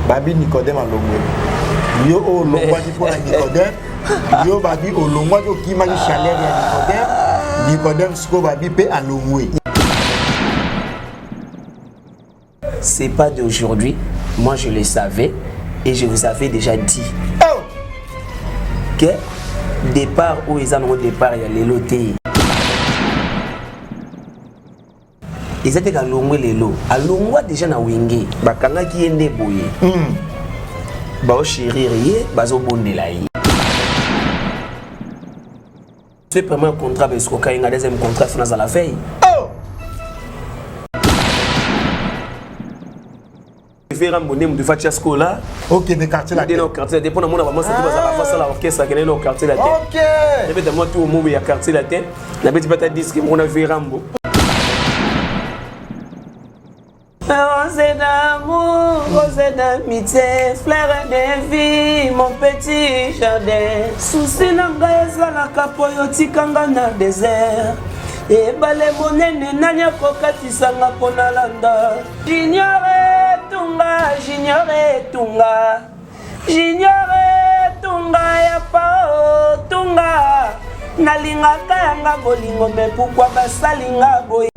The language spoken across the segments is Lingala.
Babi Nicodème alongwe. Yo olongwaki mpo na Nicodème. Yo babi olongwaki okimaki chaleur ya Nicodème. Nicodème sikoyo babi mpe alongwe. C'est pas d'aujourd'hui, moi je le savais et je vous avais déjà dit oh! que départ oyo eza nango départ ya lelo te. Eza te kalongwe lelo, alongwa déjà na Wenge, bakangaki ye nde boye. Baochérir ye, bazobondela ye. Ce premier contrat besikoka ye nga deuxième contrat funa azala veille. Oh! Vera Mbonde mutu fatia scola. Ok, mais quartier la. Ndeno quartier la pona mona ba masa tu bazala fa sala orchestre kene no quartier la. Ok. Nabeta moi tout au ya quartier la te. Nabeti pata disque mona Vera Mbo. Rose d'amour, rose d'amitié, fleur de vie, mon petit jardin. Souci na ngai ezalaka po yo tikanga na désert. Ebale monene nani akokatisanga mpo nalanda. Junior Etunga, Junior Etunga, Junior Etunga ya pao Tunga. Nalingaka yanga bolingo me pourquoi basalinga boye.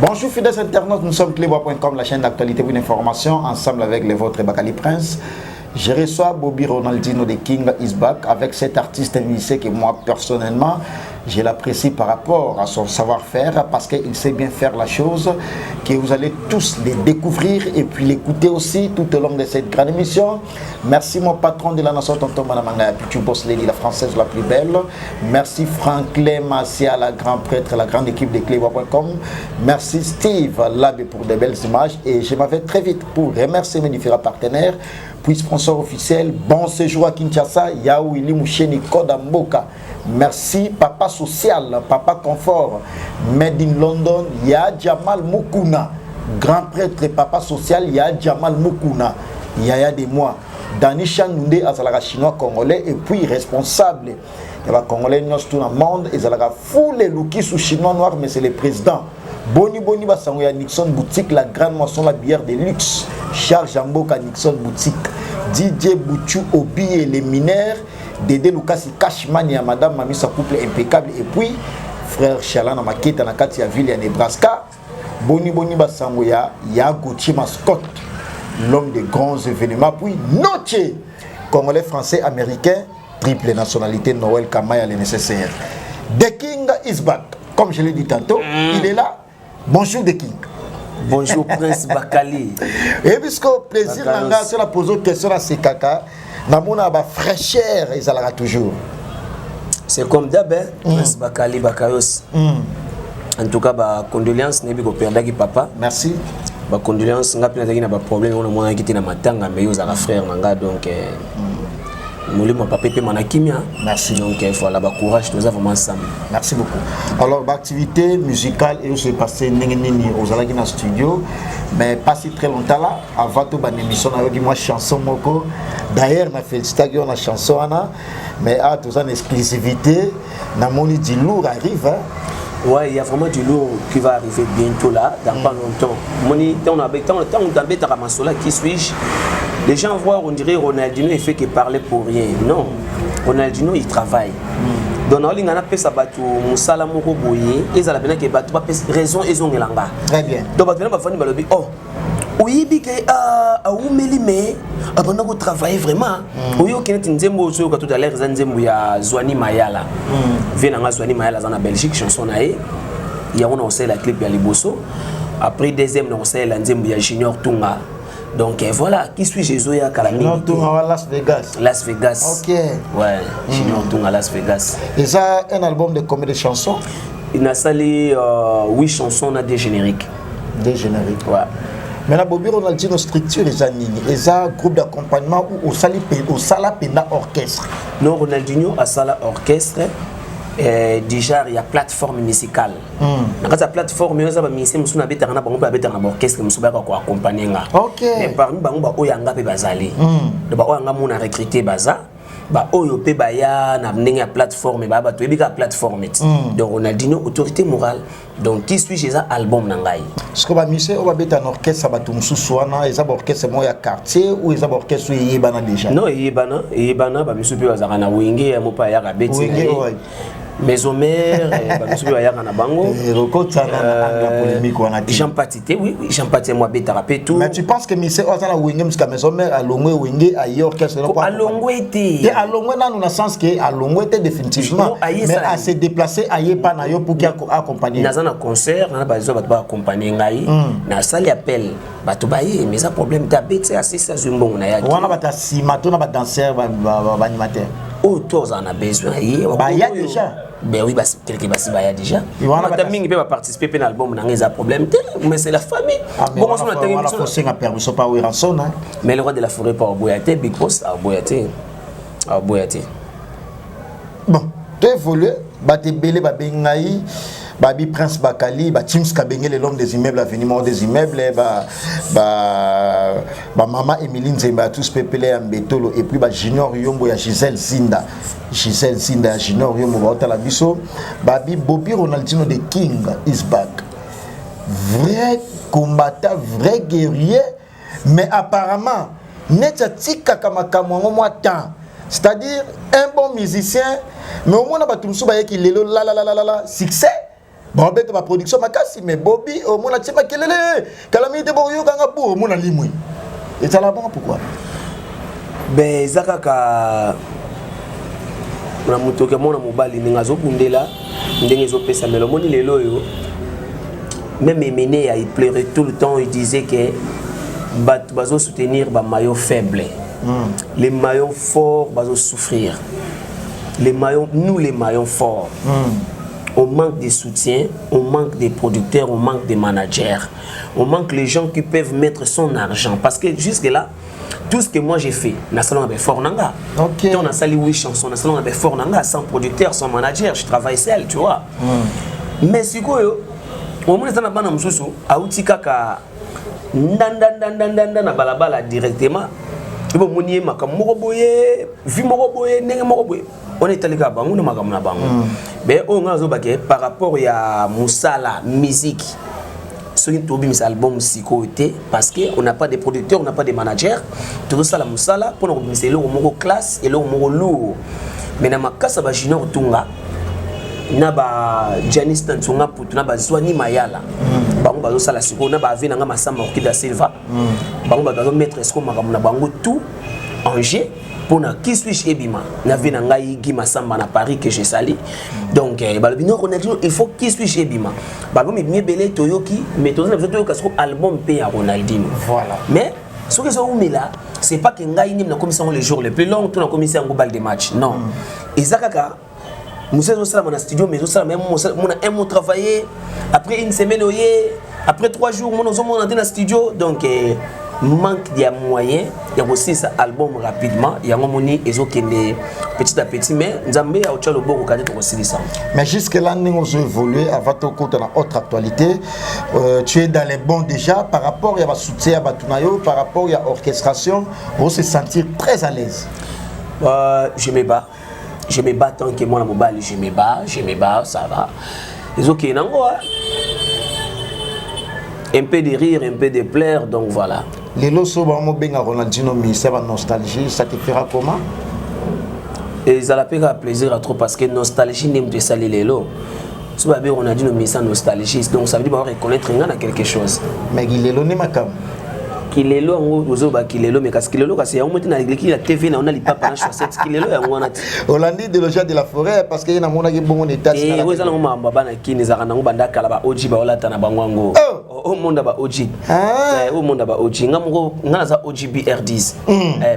Bonjour fidèles internautes, nous sommes cleboa.com, la chaîne d'actualité pour l'information, ensemble avec les vôtres Bakali Prince. Je reçois Bobby Ronaldinho de King is back avec cet artiste musicien que moi personnellement je l'apprécie par rapport à son savoir-faire parce qu'il sait bien faire la chose, que vous allez tous les découvrir et puis l'écouter aussi tout au long de cette grande émission. Merci mon patron de la nation, tonton Manamanga, Pichu Boss Lady, la française la plus belle. Merci Franklin Massia, la grand prêtre, la grande équipe de cleboa.com. Merci Steve Labé pour de belles images et je m'en vais très vite pour remercier mes différents partenaires. Puis sponsor officiel, bon séjour à Kinshasa, Yahoo Willy Moucheni Koda Mboka. Merci Papa Social, Papa Confort, Made in London, Ya Jamal Mukuna, grand prêtre Papa Social, Ya Jamal Mukuna, Yaya de moi. Dani Chanunde azalaka chinois congolais et puis responsable. Il y a congolais nyonso tout dans le monde, ezalaka fou les lukisu chinois noir mais c'est le président. Boni boni basango ya Nixon Boutique, la grande moisson, la bière de luxe. Charles Jamboka Nixon Boutique, DJ Bouchou Obi et les mineurs, Dédé Lucas Cashman ya Madame Mamisa couple impeccable et puis frère Chalana Maketa na kati ya ville ya Nebraska. Boni boni basango ya ya Gauthier Mascotte, l'homme de grands événements, puis Noche, congolais français américain, triple nationalité, Noël Kamaya le nécessaire. The King is back. Comme je l'ai dit tantôt, il est là. Bonjour The King. Bonjour Prince Bakali. Et puisque plaisir nanga sur la poser question à Sekaka, namona ba fraîcheur ezalaka toujours. C'est comme d'hab, hein, Prince Bakali Bakayos. En tout cas, ba condoléances nebi ko perdaki papa. Merci. Ba condoléances nga pena na ba problème on mona kiti na matanga mais yo zaka frère nanga donc molimo papa pe mana kimia. Merci. Donc voilà ba courage nous avons ensemble. Merci beaucoup. Alors ba activité musicale et se passé ndenge nini ozalaki na studio mais pas si très longtemps là avant tout ba émission na yoki moi chanson moko. D'ailleurs na félicitaki yo na chanson wana mais ah tout ça en exclusivité na moni du lourd arrive hein. Ouais, il y a vraiment du lourd qui va arriver bientôt là, dans pas longtemps. Moni, tant on a tant tant on a Masola, qui suis-je? Les gens voient, on dirait Ronaldinho, il fait que parler pour rien. Non, Ronaldinho, il travaille. Donc, on a fait ça, bato, musala moko boye, ils ont bien que bato ba raison ils ont elanga. Très bien. Donc, bato ba fani balobi, oh, oyebi ke aumeli mais abanda ko travailler vraiment. Oyo okende ti nzembo oyo oyoka tout à l'heure eza nzembo ya Zwani Mayala. Vie nanga Zwani Mayala aza na Belgique, chanson na ye. Yango na kosalela clip ya liboso. Après deuxième na kosalela nzembo ya Junior Tunga. Donc voilà, qui suis-je Zoya Kalami. Junior Tunga Las Vegas. Las Vegas. Ok. Ouais, Junior Tunga Las Vegas. Et ça un album de combien de chansons? Il a sali 8 chansons na des génériques. Des génériques. Ouais. Maintenant, Bobby Ronaldinho structure les anini, et ça groupe d'accompagnement ou au sali au sala penda orchestre. Non, Ronaldinho a sala orchestre. Du genre ya plateforme musicale. Na kati ya plateforme oyo, eza bamusicien mosusu nabetaka na bango mpe babetaka na baorchestre mosusu, bayaka koaccompagne nga. Mais parmi bango, baoyo yanga mpe bazali. Donc baoyo yanga mona recruté baza, baoyo mpe baya na ndenge ya plateforme, baya bato oyebi kaka plateforme ti. Donc Ronaldino, autorité morale. Donc Qui suis-je eza album na ngai. Siko bamusicien oyo babeta na orchestre, bato mosusu wana, eza baorchestre moko ya quartier ou eza baorchestre oyo eyebana déjà? Non, eyebana, eyebana. Bamisusu mpe bazalaka na Wenge ya mo mpe ayaka beti na Wenge, ye. Maison Mère, bamisusu mpe bayaka na bango. Okotana na angle ya polémique wana te. Jean Pati te, oui, Jean Pati mo abetaka mpe tout. Mais tu penses que musicien oyo aza na Wenge Musica Maison Mère alongwe Wenge, aye orchestre? Alongwe te. Te, alongwe nanu na sens ke alongwe te définitivement. Non, aye mais sala ase déplacer, aye pa na yo pour ki accompagner. Naza na concert na bazwa bato baaccompagne ngai, nasali appel, bato baye, mais eza problème te. Abeti, asisi, azwi mbongo na yaki. Wana bato ya nsima to na badanseur, baanimateur? Oyo to ozala na besoin ye. Baya déjà? Ben oui, basi quelque basi baya déjà. Wana ata mingi mpe baparticipe mpe na album na ngai, eza problème te, mais c'est la famille. Bongo so natangi wana, fosenga permission pa Werrason, hein. Mais le roi de la forêt pa aboya te, big boss aboya te, aboya te. Bon, to évolue. Bato ebele babengi ngai, babi Prince Bakali, batims Kabengele, l'homme des immeubles, avenue mort des immeubles, ba mama Émilie Nzemba ya tous pepele ya Mbetolo, et puis ba Junior Yombo ya Gisèle Zinda, Gisèle Zinda ya Junior Yombo, baotala biso. Babi Bobi Ronaldino the King is back, vrai combattant, vrai guerrier, mais apparemment neti atikaka makambo yango mwa temps, c'est-à-dire un bon musicien, mais omona bato mosusu bayeki lelo lalalalalala succès, baobeta baproduction makasi, mais Bobi omona tie makelele kala mingi te, boyokanga bu omona limwe ezala bongo. Pourquoi? Ben, eza kaka na moto oke mona mobali ndenge azobundela, ndenge ezopesamela. Omoni lelo oyo, même Emeneya, il pleurait tout le temps, il disait que bato bazosoutenir bamaillon faible, les maillons forts bazosouffrir. Les maillons, nous les maillons forts, on manque de soutien, on manque des producteurs, on manque des managers, on manque les gens qui peuvent mettre son argent. Parce que jusque-là, tout ce que moi j'ai fait, na salon avec fort nanga. On a sali huit chansons, na salon avec fort nanga, sans producteur, sans manager, je travaille seul, tu vois. Mais sikoyo, omoni eza na bana mosusu auti kaka ndandandandandanda na balabala directement, ebo omoni ye makambo moko boye, vi moko boye, ndenge moko boye wana, etali kaka bango na makambo na bango. Mais oyo ngai nazobake par rapport ya mosala musique, soki tobimisa album sikoyo te, parce que on n'a pas de producteur, on n'a pas de manager, tozosala mosala mpona kobimisa eloko moko classe, eloko moko lourd. Mais na makasi ya bajunior Tunga na ba Janis Ntunga Putu na bazwani Mayala, bango bazosala sikoyo na baave nanga Masamba Orkida Silva, bango bato bazomettre sikoyo makambo na bango tout en jeu mpona Qui suis-je ebima na vie na ngai Guy Masamba na Paris que je sali. Donc balobi non, Ronaldino, il faut Qui suis-je ebima. Baalbum ebimi ebele, toyoki, mais toza na biso toyoka sikoyo album mpe ya Ronaldino. Mais soki ezowumela, c'est pas que ngai nde nakomisa yango le jour le plus long to nakomisa yango balle de match, non. Eza kaka mosala ezosalama na studio, mais ezosalama mona un mois travailler, après une semaine oye, après 3 jours mona ozomona te na studio. Donc manque ya moyen ya kosilisa album rapidement, yango moni ezokende petit à petit, mais Nzambe aotya loboko kati, tokosilisa. Mais jusque là, ndenge ozo évoluer, avant tokota na autre actualité, tu es dans les bons déjà par rapport ya basoutien ya bato na yo, par rapport ya orchestration, se sentir très à l'aise? Je me bats, je me bats tant que mwana mobali, je me bats, je me bats, ça va, ezokende nango, un peu de rire, un peu de pleurs, donc voilà. Lelo so bamobenga Ronaldino ministère ba nostalgie, ça te fera comment? Ezala mpe kaka plaisir à trop, parce que nostalgie nde moto esali lelo so babe Ronaldino ministère nostalgie. Donc ça veut dire bareconnaître nga na quelque chose. Mais kilelo nde makambo. Kilelo yango ozoba kilelo, mais kasi kilelo, kasi yango moti naleki na TV na ona lipapa na chaussette, kilelo yango wana ti. Olandi de de la forêt, parce que ye namonaki bongo na état. Oyo eza nango makambo ya bana kini, ezalaka nango banda kala, ba oji baolata na bango yango. Oh! Au monde ba OG. Ah. Au monde ba OG. Nga moko nga naza OG BR10.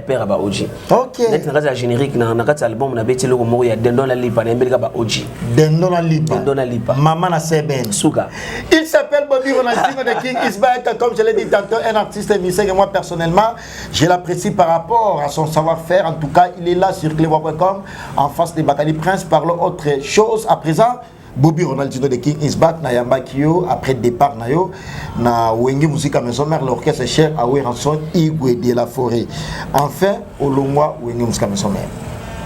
Père ba OG. Ok. Neti na kati ya générique, na kati ya album na beti eloko moko ya Dendon la Lipa, nayembeli ka ba OG. Dendo na Lipa. Dendo na Lipa. Mama na Seben. Suka. Il s'appelle Bobby Ronaldinho de King is back. Comme je l'ai dit tantôt, un artiste musicien que moi personnellement, je l'apprécie par rapport à son savoir-faire. En tout cas, il est là sur clevoix.com en face de Bakali Prince. Parlons autre chose. À présent, Bobby Ronaldinho de King is back, na yambaki yo après départ na yo na Wenge Musica Maison Mère, l'orchestre cher à Werrason Igwe de la Forêt. Enfin, olongwa Wenge Musica Maison Mère.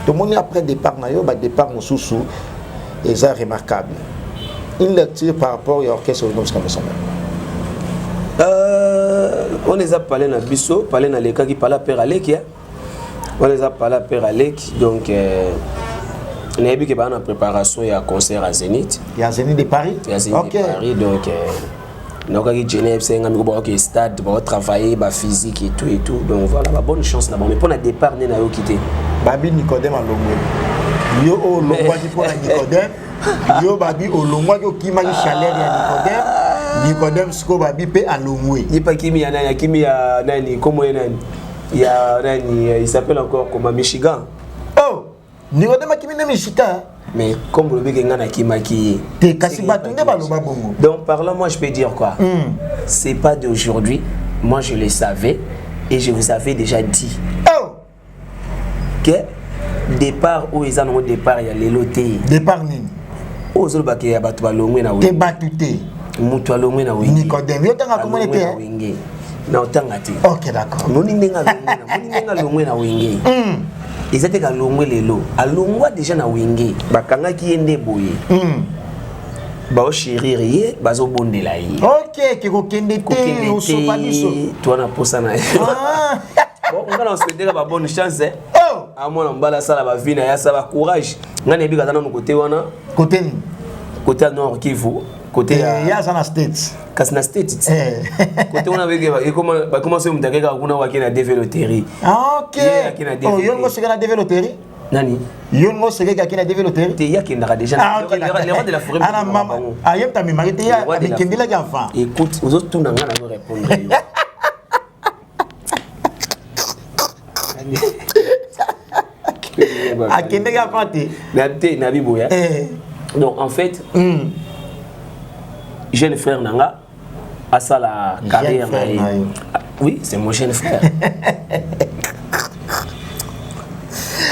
Tout le monde après départ na yo, ba départ mosusu eza remarquable. Une lecture par rapport à l'orchestre Wenge Musica Maison Mère. On eza palais na biso, palais na lekaki pala père aleki, hein. On eza pala père aleki, donc nayebi ke baa na préparation ya concert à Zénith. Il y a Zénith de Paris. Ya Zénith de Paris, donc nakokaki Genève, senga miko baoke stade, baotravailler baphysique et tout et tout, donc voilà, ba bonne chance na bango. Mais mpo na départ nde nayoki te. Babi Nicodème alongwe. Yo olongwaki mpo na Nicodème. Yo babi olongwaki, okimaki chaleur ya Nicodème. Nicodème sikoyo babi mpe alongwe. Ye mpe akimi ya nani? Akimi ya nani? Kombo ye nani? Ya nani? Il s'appelle encore comment? Michigan. Oh, Nicodème akimi nde Michigan. Mais comme olobi ke ngai nakimaki ye. Te, kasi bato nde baloba bongo. Donc par là, moi je peux dire quoi? C'est pas d'aujourd'hui, moi je le savais et je vous avais déjà dit Oh! que départ oyo eza nango départ ya lelo te. Départ nini? Oyo ozolobaka ya bato balongwe na Te. Wenge. Bato te. Moto alongwe na Wenge. Nicodème, yo ntanga komoni te. Alongwe na Wenge na otanga te. Ok, d'accord. Moni ndenge alongwe moni ndenge alongwe na Wenge, eza te kalongwe lelo, alongwa déjà na Wenge, bakangaki ye nde boye, baochérir ye, bazobondela ye. Ok, ke kokende te. Kokende Osopa biso. te, towana posa na ye. Ah. Bon, nga na osouhaiteka ba bonne chance, eh. Oh! Amona mobali asala bavi na ye, asala courage. Ngai nayebi kaza nano kote wana. Kote nini? Kote ya Nord Kivu, kote ya Ye aza na States. Kasi na State ti. Eh. Kote wana bakoma soki moto akekaka kuna, wake na DV Loterie. Ah, ok. Ye ake na Oh, yo DVD. ngo oseke na DV Loterie. Nani? Yo ngo osekeki ake na DV Loterie. Te, ye akendaka déjà. Ah, ok. Le roi de la forêt. Ana mama ah, ye moto amemaki te, ye Le roi de la akendelaki enfant. Écoute, ozotuna nga, nazo répondre yo. Akendeki enfant te. Na te, nabi boya. Eh. Donc en fait, jeune frère na nga asala carrière na frère ye. na yo. Ah, oui, c'est mon jeune frère.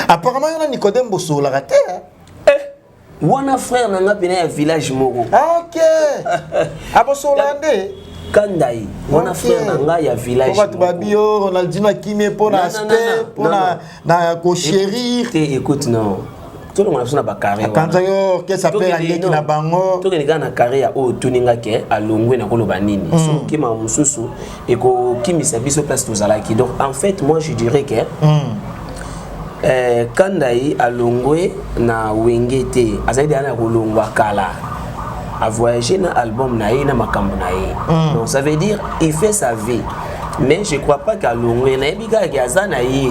Apparemment yo na Nicodème bosololaka te, hein? Eh, wana frère na nga pena ya village moko. Ah, ok, abosolola nde. Kandai wana, frère na ngai ya village Po bato moko. babi yo Ronaldino akimi mpo na Non, non, non, aspect non. mpo Non, na na kochérir. Te, écoute, non, tolongola biso na bacarré. Akanza yo orchestre ape aleki na bango. Tokende kaka na carré ya oyo toninga ke alongwe na koloba nini. So okima mosusu ekokimisa biso place tozalaki. Donc en fait, moi je dirais que Kandai alongwe na Wenge te, azali deya na kolongwa kala, avoyagé na album na ye na makambo na ye. Donc ça veut dire il fait sa vie, mais je crois pas qu'alongwe. Nayebi kaka ke aza na ye.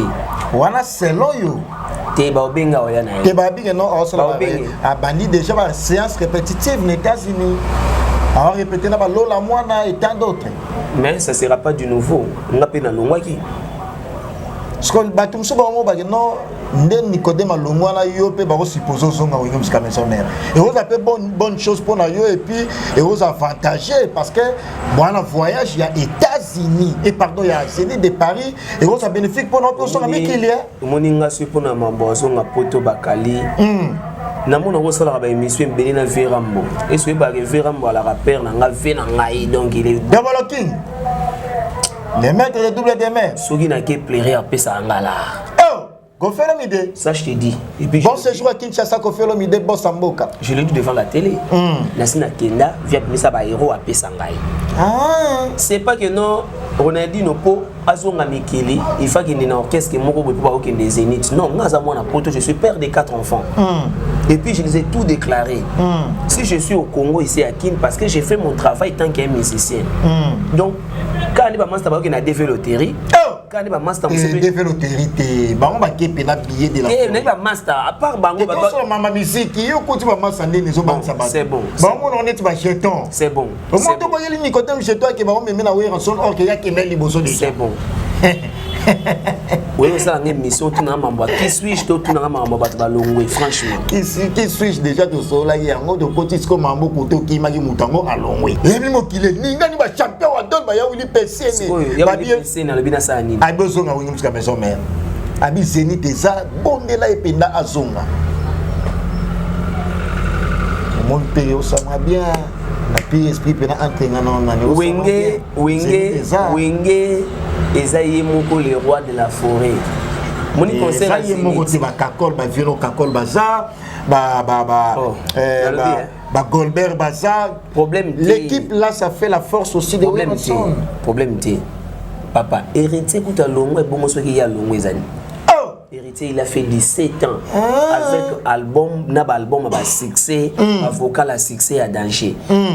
Wana selon yo. Te, baobenga oya na ye. Te, babinge non, aosala. Baobenge. Abandi déjà ba séance répétitive na États-Unis, aorépété na balola mwana et tant d'autres. Mais ça sera pas du nouveau, nga mpe nalongwaki. Parce que bato mosusu bango bake non, nde Nicodème alongwa wana, yo mpe bakosupose ozonga Wenge Musica Maison Mère. Ekozala mpe bonne chose mpo na yo et puis ekozala avantageux parce que bwana voyage ya États-Unis et pardon, ya Zénith de Paris, ekozala bénéfique mpo na yo mpe ozonga mikili, eh. Omoni nga soki mpona mambo azonga poto, bakali namona kosalaka baémission ebele na Verambo. Esi oyebaka Verambo alaka père na nga, ve na ngai, donc il est Diabolo King, le maître de double de mer. Soki nake pleurer, apesaka nga la. Oh, Koffi Olomide. Ça je te dis et puis Bon je, séjour à Kinshasa, Koffi Olomide, boss mboka. Je le dis devant la télé, nasi nakenda via bimisa bahéros, apesa ngai. Ah. C'est pas que non, Ronaldinho mpo azonga mikili, il faut akende na orchestre moko boye mpo bakokende Zénith. Non, nga aza mwana poto, je suis père de quatre enfants et puis je les ai tout déclaré. Si je suis au Congo ici à Kin, parce que j'ai fait mon travail tant qu'un musicien. Donc quand nde bamasta bakokende na DV Loterie. Oh. Kani ba master mosusu DV loterie te, bango bake mpena billet de la te, nayebi ba master à part bango. Tosala mama misiki, yo okoti ba master ndeni ezobangisa bato. C'est bon. Bango na neti ba jeton. C'est bon. Omoto boyeli Nicodème jeton ake, bango meme na Werrason, or ke yakende liboso déjà. C'est bon. Oyo osalanga émission, otunanga mambo ya qui suis-je to otunanga makambo ya bato balongwe, franchement. Qui suis-je déjà, tosololaki yango, tokoti siko mambo kote okimaki moto yango alongwe. Eyebi mokili eningani, bachampion wadon bayawili pesene. Alobi nasala nini? Abi ozonga Wenge Musica Maison Mère, abi Zénith eza bondela ye mpenza azonga. Omoni mpe osanga bien na pi esprit mpena entre nga na nani. Wenge, Wenge, Wenge eza ye moko le roi de la forêt. Moni concert ye moko te, bakakol, bavieux kakol baza, ba Goldberg baza. Problème. L'équipe là, ça fait la force aussi de Problème te, problème te, papa. Héritier kuta longo ebongo, soki ye alongo ezali Héritier, il a fait 17 ans avec album na ba album ba succès, ba vocal à succès à danger.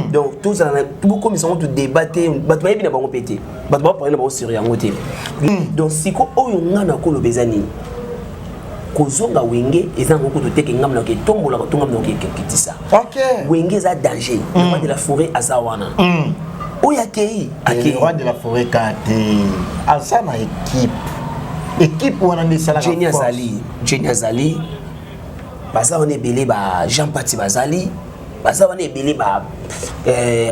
Donc tout ça bokomisa ngo to débattre, bato bayebi na bango mpe te, bato baparle na bango sur yango te. Donc siko oyo nga na koloba eza nini? Kozonga Wenge eza yango kutu teke ngambo na ketombolaka to ngambo na kokitisa. Wenge eza danger. Le roi de la forêt aza wana, oyo akei. Akei roi de la forêt ka te, aza na équipe, équipe wana nde esalaka. Jenny azali, Jenny azali, baza wana ebele, ba Jean Pati bazali, baza wana ebele, ba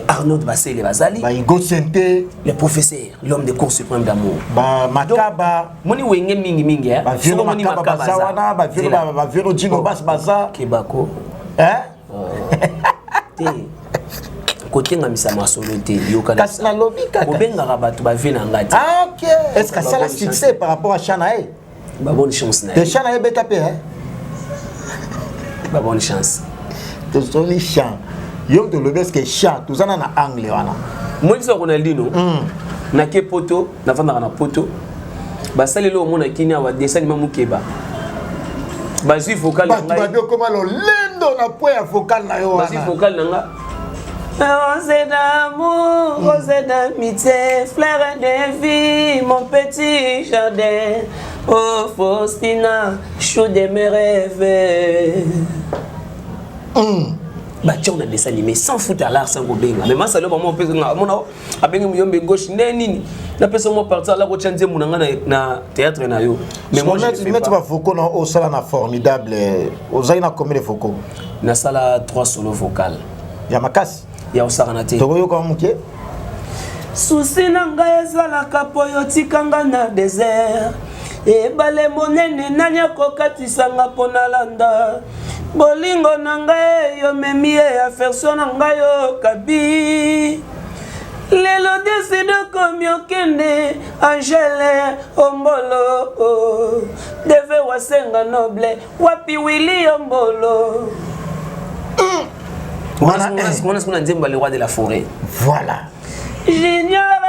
Arnaud Basele bazali. Baigo Sente. Le professeur, l'homme de cour suprême d'amour. Makaba. Moni Wenge mingi mingi. Bavieux Makaba baza wana, bavieux Dino Bas baza. Kebako te, kotengamisa masolo te. Kasi nalobi kaka. Kobengaka bato bavieux na nga te. Ok, est ce que asala succès par rapport à chant na ye? Ba bonne chance na ye. Te, chant na ye beta mpe. Ba bonne chance. Tozoli chant, yo moto olobi, est-ce que chant toza na angle wana? Moi biso Ronaldino, nake poto, navandaka na poto, basaleli omona kini awa dessin animé mokeba, bazwi vocal na ngai. Bato okoma lolendo na point ya vocal na yo. Bazwi vocal na nga: Rose d'amour, rose d'amitié, fleur de vie, mon petit jardin. Oh Faustina, chou de mes rêves. Batia na dessin animé sans foutre à l'art, sans kobenga. Mais masalo bango opesa mona abengi muyombe gauche nde nini, napesa mwa parti ala kotya nzembo na nga na théâtre na yo. Mais moi, neti bavocaux na osala na formidable, ozali na combien de vocaux? Nasala 3 solo vocal. Ya makasi. Ya osakana te. Tokoyoka moke. Susi na ngai ezalaka po yo tikanga na désert, ebale monene, nani akokatisanga mpo nalanda bolingo na ngai? Yo memi ye affection na ngai, okabi lelo décide okomi okende. Angele Ombolo, deve wasenga noble, wapi Wili Ombolo? Wana sikuna nzembo le roi de la forêt. Voilà. Junior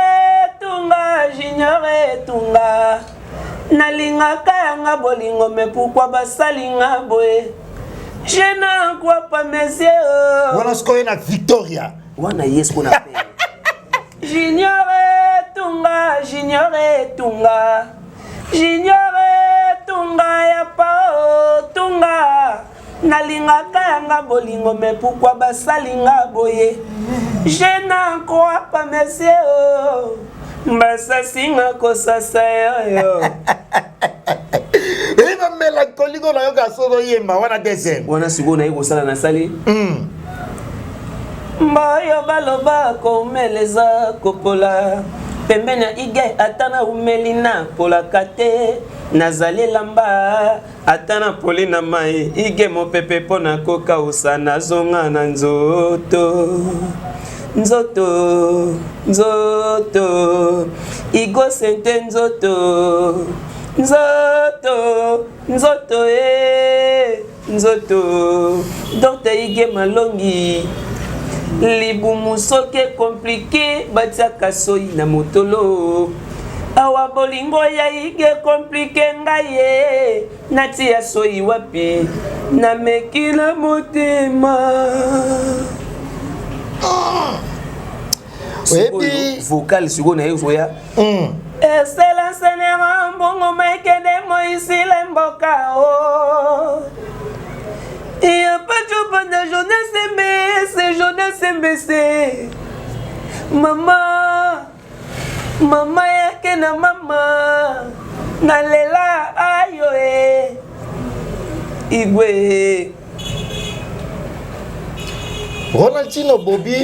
Etunga, Junior Etunga, nalingaka yanga bolingo, mais pourquoi basalinga boye? Je n'en crois pas mes yeux. Wana sikoyo na Victoria. Wana ye sikoyo na pere Junior Etunga, Junior Etunga, Junior Etunga ya pao tunga, nalingaka yanga bolingo, mais pourquoi basalinga boye? Je n'en crois pas mes yeux, basasinga kosasa yoyo. Eyi bamélancolie ko nayoka soki oyemba wana deuxième. Wana sikoyo naye kosala, nasali mboyo baloba koumeleza kopola pembeni ya ige, ata naumeli napolaka te, nazali elamba, ata napoli na mai ige mopepe mpo nakokausa, nazonga na nzoto, nzoto, nzoto igo sente, nzoto, nzoto, nzoto e nzoto docteur Ige Malongi. Libumu soki ecompliqué, batiaka soi na motolo. Awa bolingo ya Ige compliqué, ngai ye natia soi wapi? Nameki na motema. Oyebi vocal sikoyo na ye koya. Excellence Nero Mbongo Mekede Moisile Mboka o Ya Pacho Panda Jonas MBS Jonas MBC Mama Mama yake na mama nalela ayo e Igwe. Ronaldinho Bobby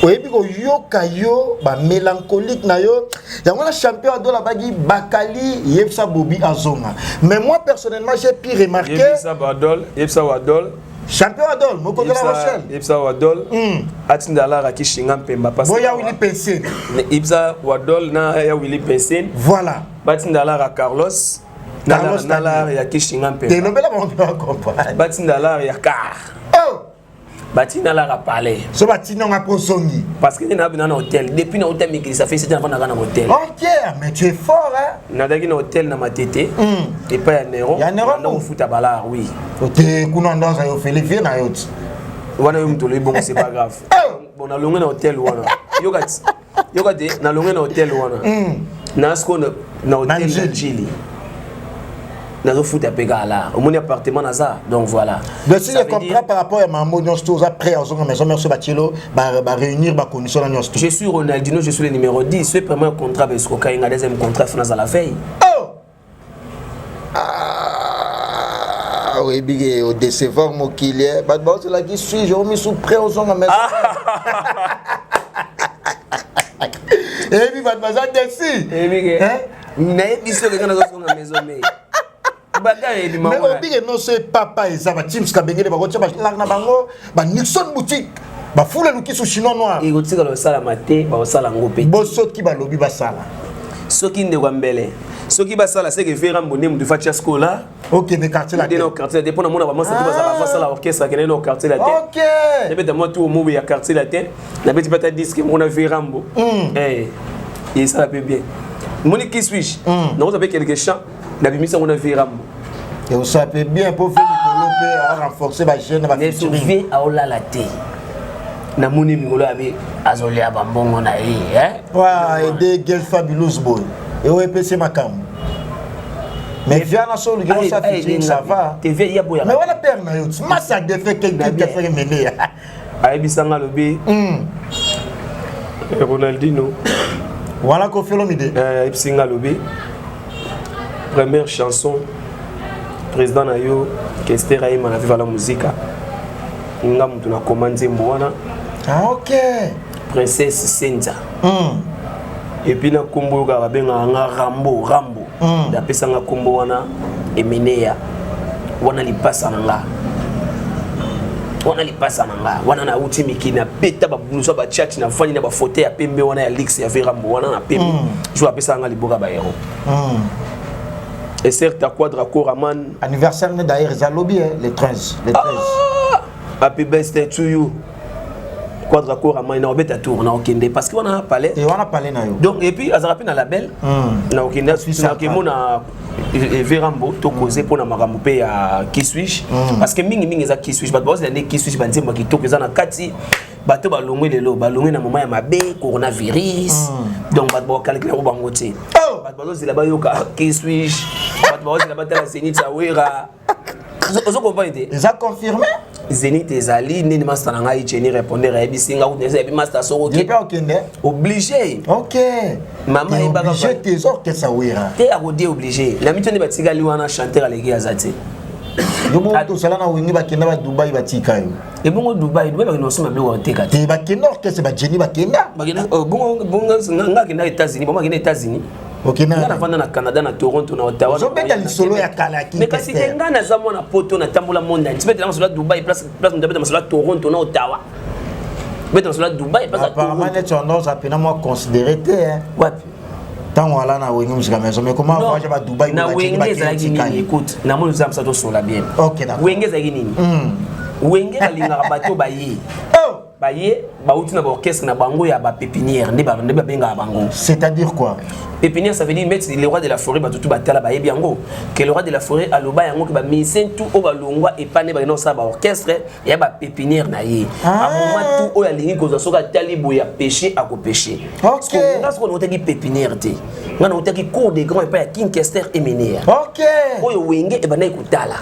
oyebi koyoka yo ba mélancolique na yo yango na champion adola bagi bakali yebisa Bobby azonga. Mais moi, personnellement, j'ai pu remarquer Yebisa Badol, yebisa Wadol. Champion Adol mokonzi la Rochelle. Yebisa Wadol atinda alara kishinga mpemba parce boya Willy Pensine. Yebisa Wadol na ya Willy Pensine. Voilà. Batinda alara Carlos. Carlos. Na lara ya kishinga mpemba. Telobela bango mpe bacomprendre. Batinda lara ya car. Oh. Batinda lara palais. So batindi yango mpo ozongi. Parce que na bina na hôtel depuis na hôtel mikili, ça fait 7 ans navandaka na hôtel. Ok, mais tu es fort, hein. Nazalaki na hôtel na Matete epai ya Nero. Ya Nero. Nanda kofuta balare, oui. Te kuna ndo aza yo fele vie na yo ti. Wana yo moto olobi bongo, c'est pas grave. Bon, nalongwe na hôtel wana, yoka ti, yoka te, nalongwe na hôtel wana na sikoyo na hôtel na Njili. Njili nazofuta mpe kaka la omoni appartement naza, donc voilà. Donc si Ça je veut comprends dire, par rapport à mambo nyonso to oza prêt azonga maison mère, so batielo baréunir bacondition na nyonso to. Je suis Ronaldinho, je suis le numéro 10. Ce premier contrat besikoka nga, deuxième contrat fo naza la veille. Oh ah, oyebi ke odécevoir mokili eh. Bato baozelaki suis je omisu prêt ozonga maison, eyebi bato baza déçus. Eyebi ke nayebi soki nga nazozonga maison mère, baga ebima. Mais obike nyonso epapa eza bateams kabengele bakotia balak na bango, banixon boutique, bafula lukisu chinois noir. Ekotikala kosalama te, bakosala yango mpe te. Bosoki balobi basala. Soki ndeko ya mbele, soki basala seke verambo nde motu fatia sikola. Okende quartier la nde na quartier la te mpo namona bamasa te bazala basala orchestre akende na quartier la te. Nabeta mwa tour mobo ya quartier la te, nabeti mpe ata disque moko na verambo. Esala mpe bien, moni qui suis-je, nakozwa mpe quelque chant, nabimisi yango na verambo. Ekosala mpe bien mpo ve mikolo mpe arenforcer bajeune na neso bafeaturing. Ve aolala te, namoni mikolo yabe azolia bambongo na ye, eh? Wa aide Gel Fabulous boy eyo epesi makambo, mais viana so oluki osa featuring, ça va. Te ve ya boyaka. Mais wana père na yo ti masa defe kekefeke mele. Ayebisanga, alobi: "Ronaldino." Wana Koffi Olomide. Ayebisi nga, alobi: "Première chanson président na yo Kester ayema na Viva la Musica, nga moto nakoma nzembo wana." Ah, ok. Princesse Senza. Et puis na nkombo oyo kaka babengaka nga Rambo, Rambo. Apesanga nkombo wana Emeneya wana, lipasa na nga wana, lipasa na nga wana. Nauti mikili, nabeta babulusa bachati, nafandi na bafauteuil ya pembe wana ya luxe ya Verambo wana na pembe. Jour apesaka nga liboka bahéros. Et certes Quadra Koraman. Anniversaire ne d'ailleurs eza lobi, hein, le 13, le 13. Happy birthday to you, Quadra Koraman. Na obeta tour na okende parce que wana palais. Te wana palais na yo. Donc et puis azalaka mpe na label. Na okende, nakemona Verambo, tokoze mpona makambo mpe ya qui suis-je, parce que mingimingi eza qui suis-je. Bato bazozela nde qui suis-je, banzembo ya kitoko eza na kati. Bato balongwe lelo, balongwe na moment ya mabe, coronavirus. Donc bato bakokalkile yango bango te. Bato bazozela bayoka qui suis-je, bato bazozela batala Zénith awera. Ozo comprendre te? Eza confirmé. Zénith ezali ndeni master na ngai Jenny répondeur ayebisi nga kutu yebi master soko. Ye mpe okende. Obligé. Mama ayebaka. Obligé te, eza orchestre Wera. Te, akodie obligé na mito nde batikali wana, chanteur aleki aza te. Yo moko tosala na Wenge, bakenda ba Dubai, batika yo. Ebongo Dubai, Dubai bakende kosomba biloko bateka te. Te, bakenda orchestre bajeni bakenda. Bakenda oh, bongo bongo nga akenda États-Unis, bongo akenda États-Unis. Okenda. Nga navanda na Canada, na Toronto, na Ottawa. Ozobeta lisolo ya kala ya Mais kasi te, nga naza mwana poto, natambola monde entier. Betela masolo ya Dubai, place place moto abeta masolo ya Toronto na Ottawa, beta masolo ya Dubai, place ya Apparemment Toronto. Neti wana oza pena mwa considéré te, hein. Wapi? Ntango ala na Wenge Musica Maison, mais comment voyage ba Dubai? Na Wenge ezalaki nini? Écoute, namoni oza mosa, tosola bien. Ok, d'accord. Wenge ezalaki nini? Wenge balingaka bato baye Oh. Baye Bauti na baorchestre na bango ya bapépinière, nde babengaka bango. C'est-à-dire quoi? Pépinière, ça veut dire mettre le roi de la forêt. Bato tu batala, bayebi yango ke le roi de la forêt aloba yango ke bamusicien tout oyo balongwa epane, bakenda kosala baorchestre ya bapépinière na ye. Ah. Amoma tout oyo alingi kozwa, soki atali boye ya pêche, akopêche. Nga sikoyo nautaki pépinière te, nga nautaki cour des grands epai ya King Kester Emeneya. Oyo Wenge ebandaki kotala.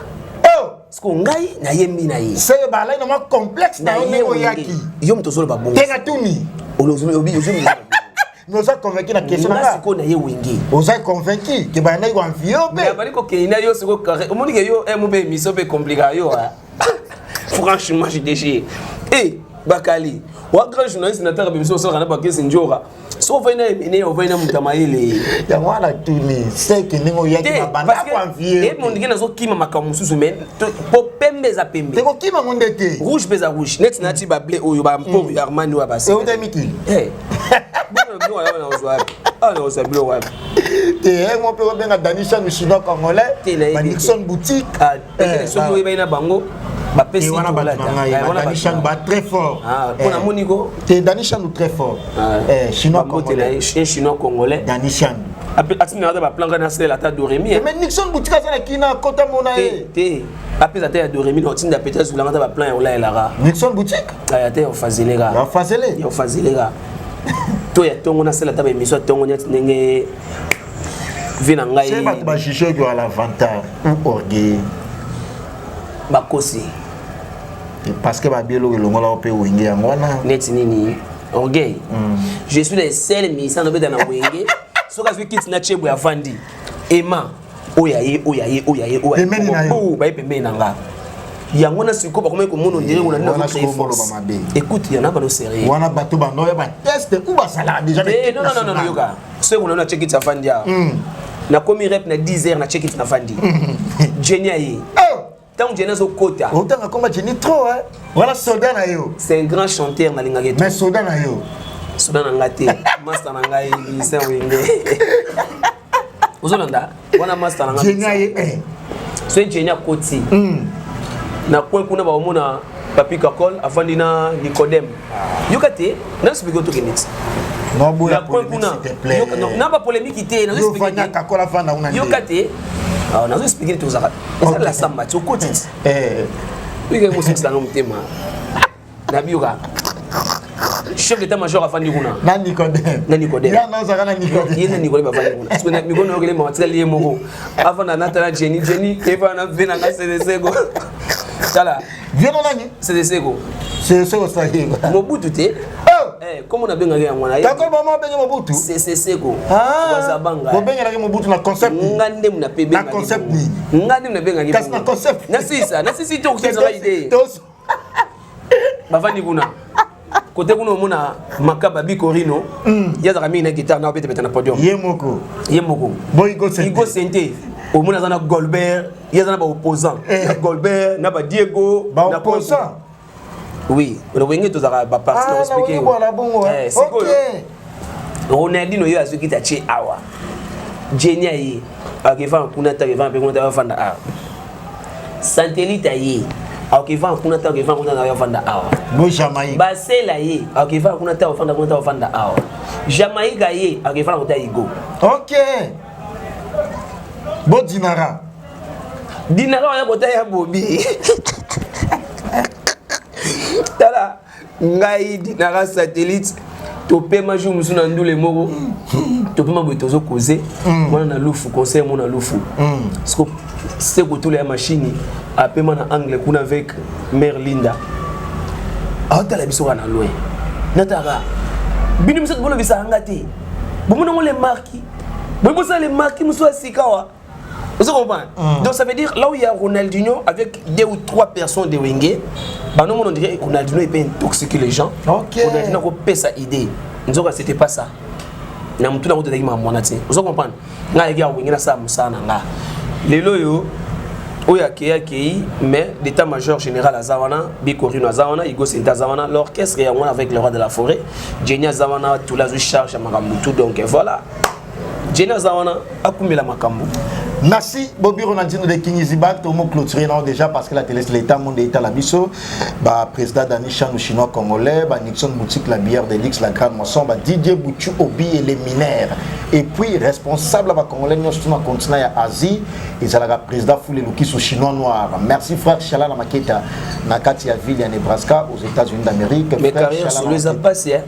Oh. Sikoyo ngai nayembi na ye. Seke balai na mwa complexe na yo ndenge oyaki. Yo moto ozoloba bongo. Te, natuni. Mais oza convaincu na question na nga? Nga. Sikoyo na ye Wenge. Oza convaincu ke bandaki koenvie yo mpe? Bali kokende na yo sikoyo carré, omoni ke yo mo mpe émission mpe compliqué yo, ah. Franchement, je déchire e Bakali wa grand journaliste, nataka bémission osalaka na bakesi njora. So ovai na Emene, ovai na moto ya mayele. Yango wana tuni, seke ndenge oyaki, babanda koenvie? Mondike nazokima makambo mosusu, mais po pembe eza pembe. Te, kokima ngo nde te. Rouge mpe eza rouge. Neti nati bable oyo, bamporo ya Armani oyo ya basi. Euta mikili. Biloko nazwa wapi? Awa nakozwa biloko wapi? Te, mo mpe obenga Dani Chanu chinois congolais. Te, nayebi ba te. Nixon boutique. Soki oyebani na bango, bapesi. Wana bato na ngai, ba Dani Chanu ba très fort. Mpo namoni ko. Te, Dani Chanu très fort. Chinois congolais. Un chinois congolais. Dani Chanu. Atinaka ata baplan kaka nasalela ata Doremi. Mais Nixon boutique aza na kina kota mona ye. Te, apesa ata ya Doremi, na otinda pete azwilanga ata baplan ya kolayelaka. Nixon boutique. Ata ya ofazeleka. Ya fazele. Ya ofazeleka to ya ntongo, nasala ata baémission ya ntongo neti ndenge vi na ngai. Se bato bajuge oyo à l'avantage ou orgueil? Bakosi. Parce que babi eloko elongola mpe Wenge yango wana. Neti nini, orgueil? Je suis le seul musicien nobeta na Wenge, soki azwi kiti na tieboye, avandi ema oyo aye, oyo aye, oyo aye, oyo aye. Pembeni na yo. Oh, baye pembeni na nga. Yango na sikoyo bakomaki komona ondire ngo na nini. Wana Nazocréer sikoyo force. moloba mabe. Écoute, yana bano sérieux. Wana bato bando ya bateste ou basalaka déjà na Eh, équipe non, non, non, non, nationale. yoka, soki kuna na kiti afandi awa, nakomi rep na 10 heures, na kiti nafandi, Jenny aye. Oh! Ntango Jenny azokota. Otanga komba Jenny trop, hein? Wana soldat na yo. C'est un grand chanteur, nalingaki. Mais soldat na yo. Soldat na nga te, master na ngai, musicien Wenge. Ozolanda wana, master na nga. Jenny aye, eh. Soki Jenny akoti na coin kuna, baomona Papi Kakol afandi na Nicodème. Yoka te, naexplique, otokende ti Non, boya na coin polémique, kuna. s'il te plaît. Na bapolémique te. Yo fanya Kakola, fanda kuna nde. Yoka te, nazo explique, tozaka ezala samba ti okoti ti. Oyeke mosikisanga motema na biyoka, chef d'état major afandi kuna. Na Nicodème. Na Nicodème. Ya nazaka na Nicodème. Ye na Nicodème bafandi kuna. Parce que na mikono yokele mama tikali ye moko afanda natala Jenny. Jenny efana na ve nanga Seseseko, tala. Viens na nani? Seseseko. C'est ce que ça y est. Mobutu te. Oh! Eh, komo nabengaki yango wana. Kakol mama obenge Mobutu. Seseseko. Ah! Wazabanga. Bobengelaki Mobutu na concept nini? Nga nde muna pe. Na concept nini? Nga nde nabengaki. Kasi na concept. Nasisa nasisi te, okotezaka idée. Bavandi kuna, kote kuna omona Makaba Bikorino, ye azalaka mingi na guitare na obetebeta na podium. Ye moko. Ye moko. Bo Igo Sente. Igo Sente, omona aza na Golbert, ye aza na baopposant na Golbert na badiego. Baopposant? Oui, na Wenge tozalaka baparti. Ah, na na Wenge bwana bongo, hein. Sikoyo Ronaldino ye azwi kiti, atie awa. Jenny aye, akevanda kuna te, akevanda mpe kuna te, afanda awa. Santelite aye, akevanda kuna te, akevanda kuna te, afanda awa. Bo Jamaïque. Basela ye, akevanda kuna te, afanda kuna te, afanda awa. Jamaïque ye, akevanda kota Igo. Ok. Bo Dinara. Dinara oya kota ya Bobi. Tala ngai, Dinara, satellite, topema jour mosusu na ndule moko, topema boye, tozokoze wana na lufu, conseil mo na lufu. Siko se kotula ya machine, apema na angle kuna avec mare Linda, aotala biso kaka na loin. Nataka bino misato, bolobisaka nga te, bomonango le marki boye, bosala le marki mosusu ya sika wa. Vous comprenez? Donc ça veut dire, là où il y a Ronaldinho avec deux ou trois personnes de Wenge, bah non, on dirait que Ronaldinho il peut intoxiquer les gens. Ronaldinho a coupé sa idée. Nous c'était pas ça. Na mutu na kutu ma mwana te. Vous comprenez? Nga yaki Wenge na sa musana nga. Lelo yo oyo akei, akei, mais d'état major général aza wana, Bikorino aza wana, Igo Senta aza wana, l'orchestre yango wana avec le roi de la forêt Jenny aza wana, tula azwi charge ya makambo tout. Donc voilà, Jenny aza wana, akumela makambo. Merci Bobby Ronaldinho de King Izibak, tout le monde clôturé non déjà parce que la télé c'est l'état monde est à la biso. Bah président Dani Chan chinois congolais, bah Nixon boutique la bière de l'X la grande moisson, bah Didier Bouchou Obi et les mineurs. Et puis responsable bah congolais nous sur le continent ya Asie, ils la président Foulé Lukiso chinois noir. Merci frère Chala Maketa na kati ya ville ya Nebraska aux États-Unis d'Amérique. Mais carrière solo eza pasi hein.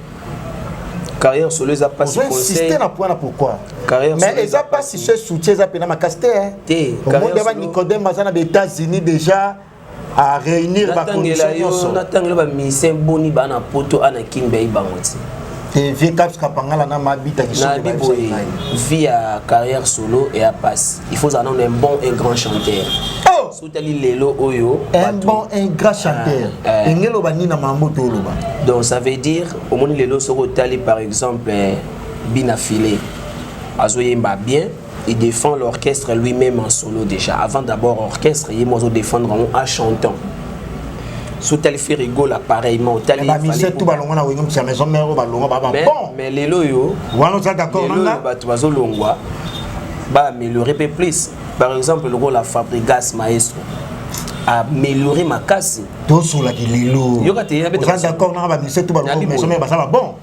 Carrière solo eza pasi conseil. na point na pourquoi? Carrière Mais eza pasi ce soutien eza pena makasi te hein. Te carrière solo. Nicodème aza na États-Unis déjà à réunir ba conditions nyonso. Natangela ba musicien boni ba na poto ana kimbe yi bango ti. Te vieux Caps Kapangala na mabita ki soki ba boye vie ya carrière solo et à passe. Il faut en un bon un grand chanteur. Oh sotali lelo oyo un bon un grand chanteur. Engelo ba nina mambo to loba. Donc ça veut dire omoni lelo soko tali par exemple Bina Filé azoyemba bien, il défend l'orchestre lui-même en solo déjà. Avant d'abord orchestre, il m'a défendre en chantant. Sotali Ferre Gola pareillement, otali ba mise tout balongo na wengem sa maison mère balongo ba bon. Mais lelo yo wana oza d'accord nanga bato bazolongwa ba améliorer peu plus. Par exemple le rôle la Fabregas maestro améliorer makasi. Tosolaki lelo. Yoka te oza d'accord nanga ba mise tout balongo maison mère basala bon.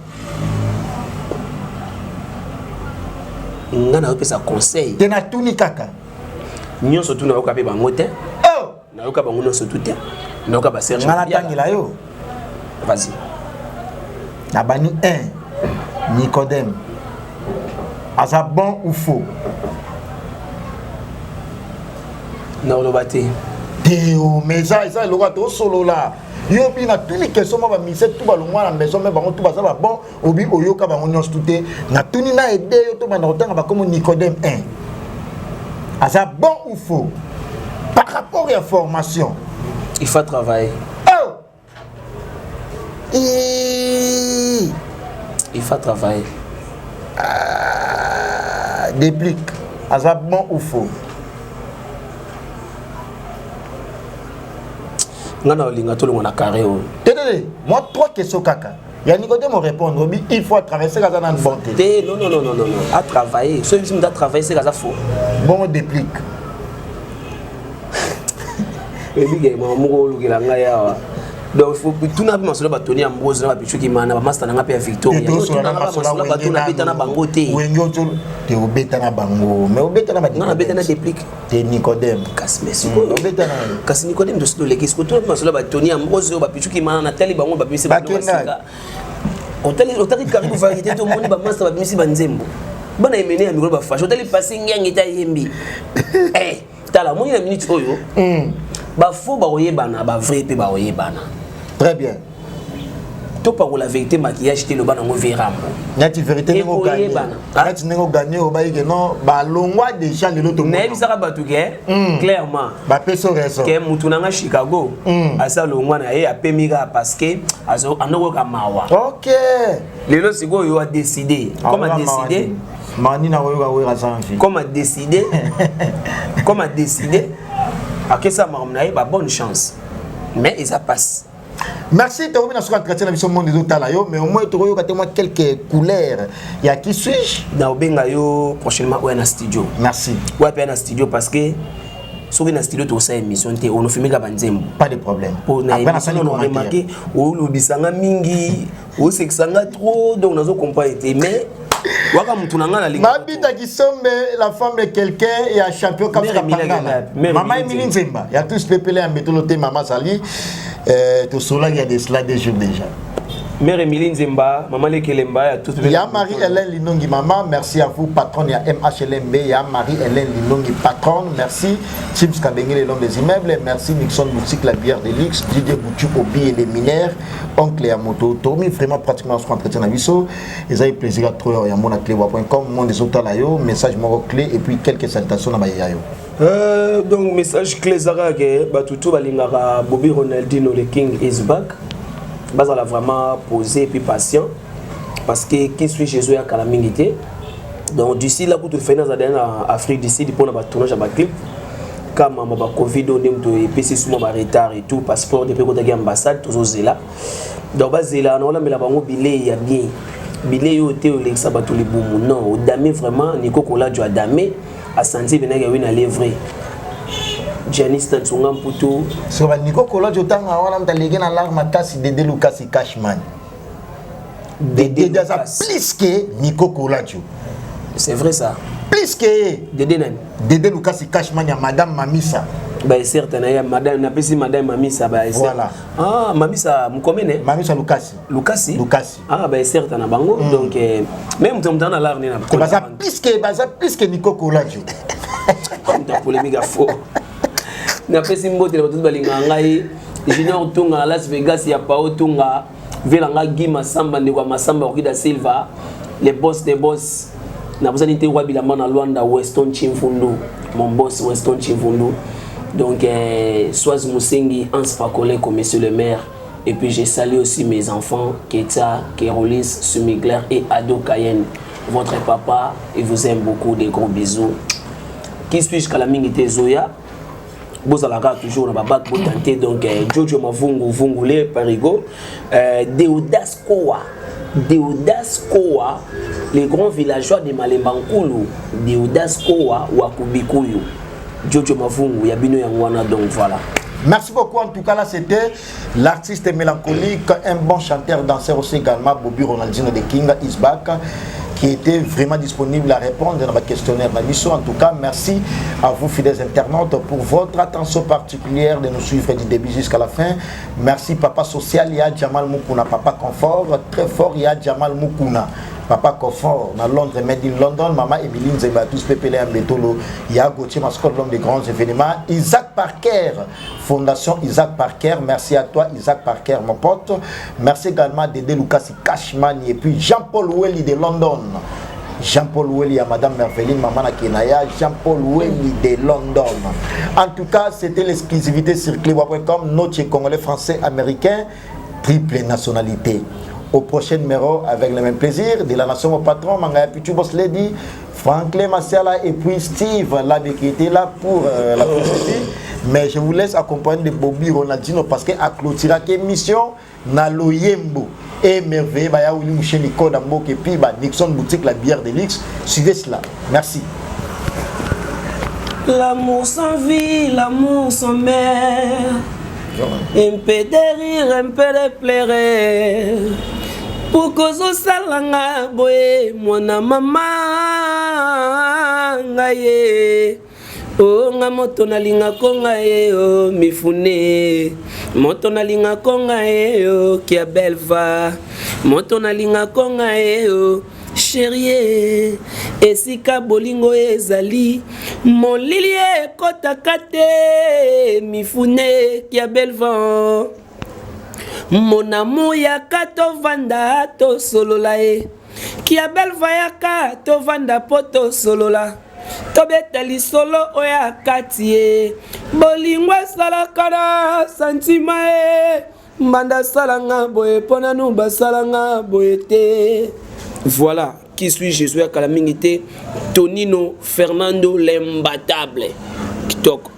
Nga nayopesa conseil. Te natuni kaka. Nyonso tu nayoka mpe bango te. Oh! Nayoka bango nyonso tu te. Nayoka ba Serge. Nga natangela yo. Vas-y. Nabani 1 Nicodème. Aza bon ou faux? Naoloba te. Te o mais eza eza eloko ya tosolola. Yo bi na tuni question ma ba mise tout balongwa na maison mais bango tout baza ba bon obi oyoka bango nyonso tout te na tuni na aide yo to banda kotanga ba comme Nicodème 1. Aza bon ou faux? Par rapport à formation. Il faut travailler. Oh! Il faut travailler. Ah, déplique. Aza bon ou faux? Nga na olinga tolongo na carré oyo. Te te te, moi trois questions kaka. Ya Nicodème répondre, obi il faut traverser kaza na bonté. Te non non non non non, à travailler. Soki biso muta travailler c'est kaza faux. Bon déplique. Ebige mama moko olukela ngai awa. Donc faut tuna mpe masolo batoni ya Mbozi na bapichuki mana bamasta na nga mpe ya Victoria. Tuna masolo bato na beta na bango te. Wenge oto te obeta na bango, mais obeta na ba nga na beta na déplique. Te Nicodème. Kasi mais sikoyo obeta na kasi Nicodème tosi toleki sikoyo tuna mpe masolo batoni ya Mbozi oyo bapichuki mana natali bango babimisi bakenda. Otali otali karibu variété to moni ba master babimisi ba nzembo. Bana emene ya mikolo ba fashe otali passé ngiangi ta yembi. Eh tala moni na minute oyo. Ba faux ba oyebana ba vrai pe ba oyebana. Très bien. To parola vérité maquillage te loba nango verambo. Nati vérité ndenge gagné. Nati ndenge gagné obayi que non ba longwa déjà lelo to. Mais bisaka batu ke clairement. Ba peso raison. Ke mutu nanga Chicago asa longwa na ye apemi ka parce que azo anoko ka mawa. OK. Lelo sikoyo a décidé. Comme a décidé Mani na oyo oyo azangi. Comme a décidé. Comme a décidé. Akesa makambo na ye ba bonne chance. Mais ils a passe. Merci, Tomi na suka entretien na biso monde ezo tala yo, mais au moins tokoyo kate moi quelques couleurs. Ya qui suis-je? Na obenga yo prochainement oya na studio. Merci. Oya pe na studio parce que soki na studio tosa émission te ono filmer ka banzembo. Pas de problème. Po na émission on remarqué olobisanga mingi, osekisanga trop donc nazo comprendre te mais waka mutu na nga na linga. Mabita Kisombe la femme de quelqu'un et ya champion comme ça Pangala. Maman Emilie Nzemba, ya tous pepele ya mbetolo te maman Sali. Tout cela il y a des cela des jours déjà. Mère Emilie Nzemba, maman Lekelemba, ya tous Ya Marie-Hélène Linongi maman, merci à vous patronne ya MHLMB, ya Marie-Hélène Linongi patronne, merci Chips Kabengele l'homme des immeubles, merci Nixon Boutique la bière de luxe, Didier Boutu Obi et les mineurs, oncle ya moto Tomi vraiment pratiquement sur entretien na biso. Ils ont plaisir à trop ya mona clé.com, monde des autres yo, message moko clé et puis quelques salutations na ba yayo. Donc message clé zaka ke batutu balingaka Bobby Ronaldinho le King is back. Bazala vraiment posé et puis patient parce que qui suis Jésus ya kala mingi te. Donc d'ici là kutu fena za na Afrique d'ici pour na ba tournage ba clip kama ba Covid on to epesi souma ba retard et tout passeport depuis kota ambassade tozo zela. Donc bazela na olamela bango bilei ya bien. Bilei yo te olekisa bato libumu non odame vraiment Nico Kolajo adame. Asanti penaki awi na levre. Giannis Tansunga Mputu. So ba Nico Kolojo tanga wana mtalege na lar makasi Dede Lucas Cashman. Dede aza plus que Nico Kolajo. C'est vrai ça. Plus que Dede nani? Dede Lucas Cashman ya Madame Mamisa. Ba certes na ya madame na pesi madame Mamisa ba Voilà. Ah Mamisa mukomene? Mamisa Lucas. Lucas? Lucas. Ah ba certes na bango mm. Donc eh, même mutu mutu na l'art na. Baza plus que baza plus que Nico Kolajo. Mutu polémique à faux. Na pesi mbote na bato balingaka ngai Junior Tunga na Las Vegas ya Pao Tunga. Vie na nga Guy Massamba ndeko ya Massamba Rocky da Silva le boss des boss nabosani te roi bilamba na Luanda Weston Chimfundu mon boss Weston Chimfundu donc euh, Soaz Musengi Hans Pakoleko monsieur le maire et puis je salue aussi mes enfants Ketia, Kerolis, Sumigler et Ado Cayenne votre papa il vous aime beaucoup des gros bisous qui suis-je kala mingi te Zoya bozalaka toujours na babac botante donc eh, jojo mavungu vungule parigo eh, deodas kowa deodas kowa les grands villageois de malemba nkulu deodas kowa wa kubikuyu jojo mavungu ya bino yango wana donc voilà. Merci beaucoup. En tout cas, là, c'était l'artiste mélancolique, un bon chanteur, danseur aussi également, Bobby Ronaldinho de King Isbak, qui était vraiment disponible à répondre dans votre questionnaire. En tout cas, merci à vous, fidèles internautes, pour votre attention particulière de nous suivre du début jusqu'à la fin. Merci, Papa Social, il y a Jamal Mukuna, Papa Confort, très fort, il y a Jamal Mukuna. Papa Confort, dans Londres, Made in London, Maman Emeline Zembatus, Pépélé Mbetolo, il y a Gauthier Mascotte, l'homme des grands événements, Isaac Parker, Fondation Isaac Parker, merci à toi Isaac Parker, mon pote. Merci également à Dédé Lucas Cashman et puis Jean-Paul Welly de London. Jean-Paul Welly à Madame Merveline, Maman Akenaya, Jean-Paul Welly de London. En tout cas, c'était l'exclusivité sur cleboa.com, notre Congolais français américain, triple nationalité. Au prochain numéro, avec le même plaisir, de la nation au patron, Mangaya Pichu Boss Lady, Franklin Massiala et puis Steve Labé qui était là pour euh, la publicité. Mais je vous laisse accompagner de Bobby Ronaldinho parce qu'à clôturer émission, na Loyembo et merveilleux, bah, Willy Mouché Nicole et puis bah, Nixon Boutique, la bière de luxe. Suivez cela. Merci. L'amour sans vie, l'amour sans mère. Un peu de rire, un peu de pleurer. Pourquoi ozosala nga boye mwana mama ngai ye o nga moto nalingako nga ye o mifune moto nalingako nga ye o kia belva moto nalingako nga ye o Cherie, esika bolingo ezali, molili ekotaka te, mifune kia belvan. Mon amour yaka tovanda tosolola ye. Kia belva yaka tovanda po tosolola. Tobeta lisolo oyo ya kati ye. Bolingo esalaka na santima ye. Mbanda asala nga boye mpo nanu basala nga boye te. Voilà qui suis je ya kala mingi te Tonino Fernando l'imbattable kitoko.